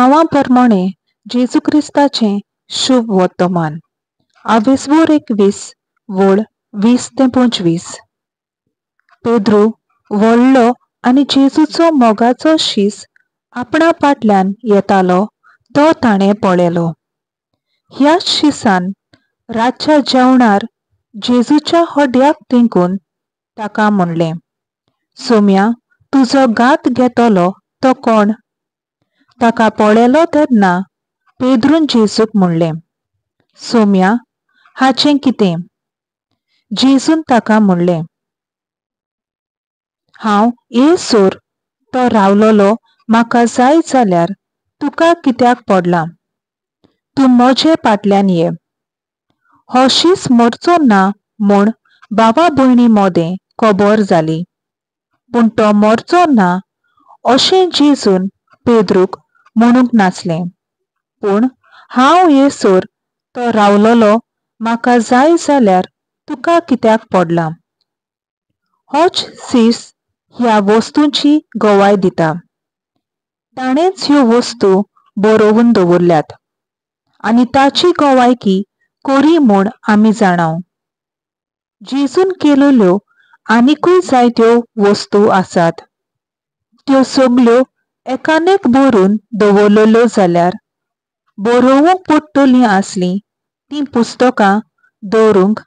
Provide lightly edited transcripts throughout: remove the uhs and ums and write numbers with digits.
जुवांवा प्रमाणे जेजू क्रिस्ताचें शुभ वर्तमान. आवेसवोर 21 वळ 20 ते 25. पेद्रू व्हडलो आनी जेजूचो मोगाचो शीस आपणा फाटल्यान येतालो तो ताणें पळयलो. ह्याच शिसान रातच्या जेवणार जेजूच्या हड्ड्याक तेंकून ताका म्हणलें, सोम्या, तुजो घात घेतलो तो कोण? ताका पळयलो तेन्ना पेद्रून जेजूक म्हणलें, सोम्या, हाचें कितें? जेजून ताका म्हणलें, हांव येयसर तो रावलोलो म्हाका जाय जाल्यार तुका कित्याक पडलां? तूं म्हजे फाटल्यान ये. हो शीस मरचो ना म्हूण भावा भयणी मदें खबर जाली, पूण तो मरचो ना अशें जेजून पेद्रूक म्हणूंक नासलें, पूण हांव येयसर तो रावलोलो म्हाका जाय जाल्यार तुका कित्याक पडलां? होच शीस ह्या वस्तूंची गवाय दिता. ताणेंच ह्यो वस्तू बरोवन दवरल्यात आनी ताची गवायकी खरी म्हूण आमी जाणाव. जेजून केलेल्यो आनिकूय जायत्यो वस्तू आसात. त्यो सगल्यो एकानेक बरोवन दवरलेल्यो जाल्यार बरोवंक पडटलीं आसलीं तीं पुस्तकां दवरूंक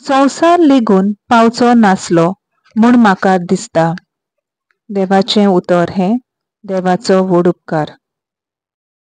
संवसार लेगून पावचो नासलो म्हूण म्हाका दिसता. देवाचें उतर हें देवाचो व्हड उपकार.